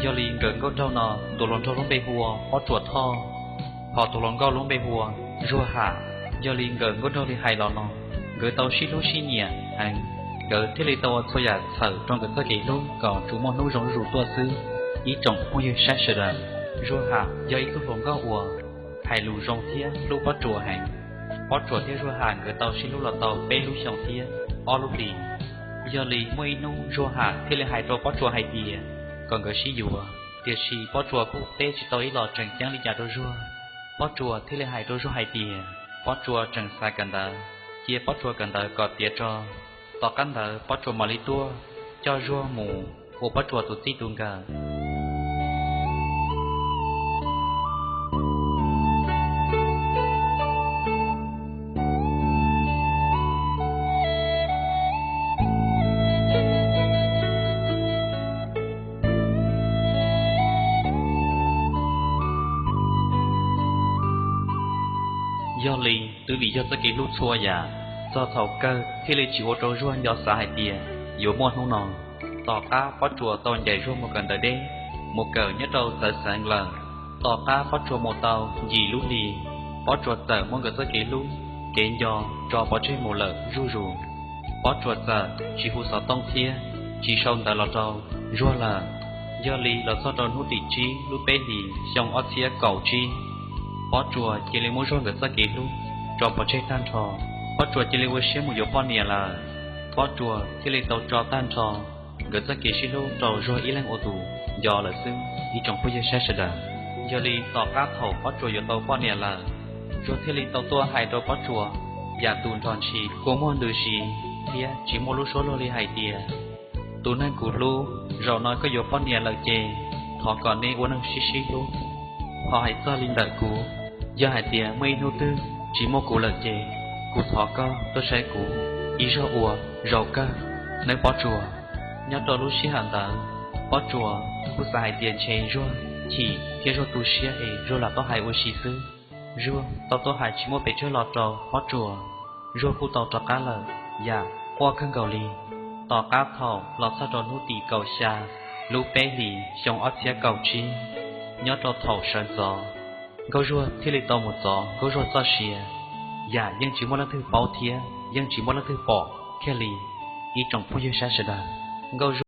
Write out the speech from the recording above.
Yog li nkawm nkauj nraug no tus hluas nraug lub npe hu ua Pob Tsuas Thoj, hos tus hluas nkauj lub npe hu ua Zuag Ham. Yog li nkawm nkauj nraug li hais los no, nkawd tau sib hlub sib nyiam heev, nkawd thiaj li tau ua txhua yam txhawm rau nkawd txoj kev hlub kom tsuas muaj hnub zoo zuj zus tuaj xwb. Ib tsoom phooj ywg saib sawv daws, Zuag Ham yog ib tug hluas nkauj uas hais lus zoo thiab hlub Pob Tsuas heev. Pob Tsuas thiab Zuag Ham nkawd tau sib hlub los tau peb lub xyoos thiab ob lub hlis. Yog li muaj ib hnub Zuag Ham thiaj li hais rau Pob Tsuas hais tias kom nkawd sib yuav, tiam sis Pob Tsuas kuj teb tsis tau ib los tseem ceeb li cas rau Zuag. Pob Tsuas thiaj li hais rau Zuag hais tias Pob Tsuas tseem xav kawm ntawv, cia Pob Tsuas kawm ntawv kom tiav tso, tom qab ntawd Pob Tsuas mam li tuaj coj Zuag mus ua Pob Tsuas tus txij tus nkawm. Yog li twb vim yog txoj kev hlub txhua yam, txog thaum kawg thiaj li tsis ua rau Zuag nco xav hais tias yuav muaj hnub no. Tom qab Pob Tsuas tau ncaim Zuag mus kawm ntawv deb, mus kawm nyob rau txawv xeev lawm, tom qab Pob Tsuas mus tau yim lub hlis, Pob Tsuas txawm muab nkawd txoj kev hlub, kev nco tso pov tseg mus lawm zuj zus. Pob Tsuas txawm tsis hu xov tooj thiab tsis sau ntawv los rau Zuag lawm. Yog li los txog rau hnub tim tsib lub peb hlis xyoo ob txhiab kaum tsib, Pob Tsuas cia li muab Zuag nkawd txoj kev hlub tso pov tseg tag nrho. Pob Tsuas cia li ua siab mus yuav poj niam lawm. Pob Tsuas thiaj li tau tso tag nrho nkawd txoj kev sib hlub rau Zuag ib leeg ua tus nco lawm xwb. Ib tsoom phooj ywg saib sawv daws, yog li tom qab thaum Pob Tsuas yuav tau poj niam lawm, Zuag thiaj li tau tuaj hais rau Pob Tsuas yam tus nrog ntshis kua muag ntws si thiab tsis muaj lub suab luag li hais tias, tus neeg kuv hlub, zaum no koj yuav poj niam lawm ces thov kom neb ua neeg sib sib hlub. Ho hais txog li ntawm kuv, yog hais tias muaj ib hnub twg tsis muaj kuv lawm ces kuv thov koj tuaj saib kuv ib zaug ua zaum kawg nawb Pob Tsuas. Nyob rau lub sij hawm ntawd, Pob Tsuas kuj xav hais tias ntshe Zuag chim thiab Zuag tu siab es Zuag lam tau hais ua si xwb. Zuag tau tuaj hais tsis muaj pes tsawg los rau Pob Tsuas, Zuag kuj tau rov qab lawm yam quaj kawg nkaus li. Tom qab thaum los txog rau hnub tim kaum xya lub peb hlis xyoo ob txhiab kaum tsib, nyob rau thaum sawv ntxov, Nkauj Zuag thiaj li tau mus txov Nkauj Zuag txoj sia, yam yeej tsis muaj leej twg paub thiab yeej tsis muaj leej twg pom kiag li. Ib tsoom phooj ywg saib sawv daws, Nkauj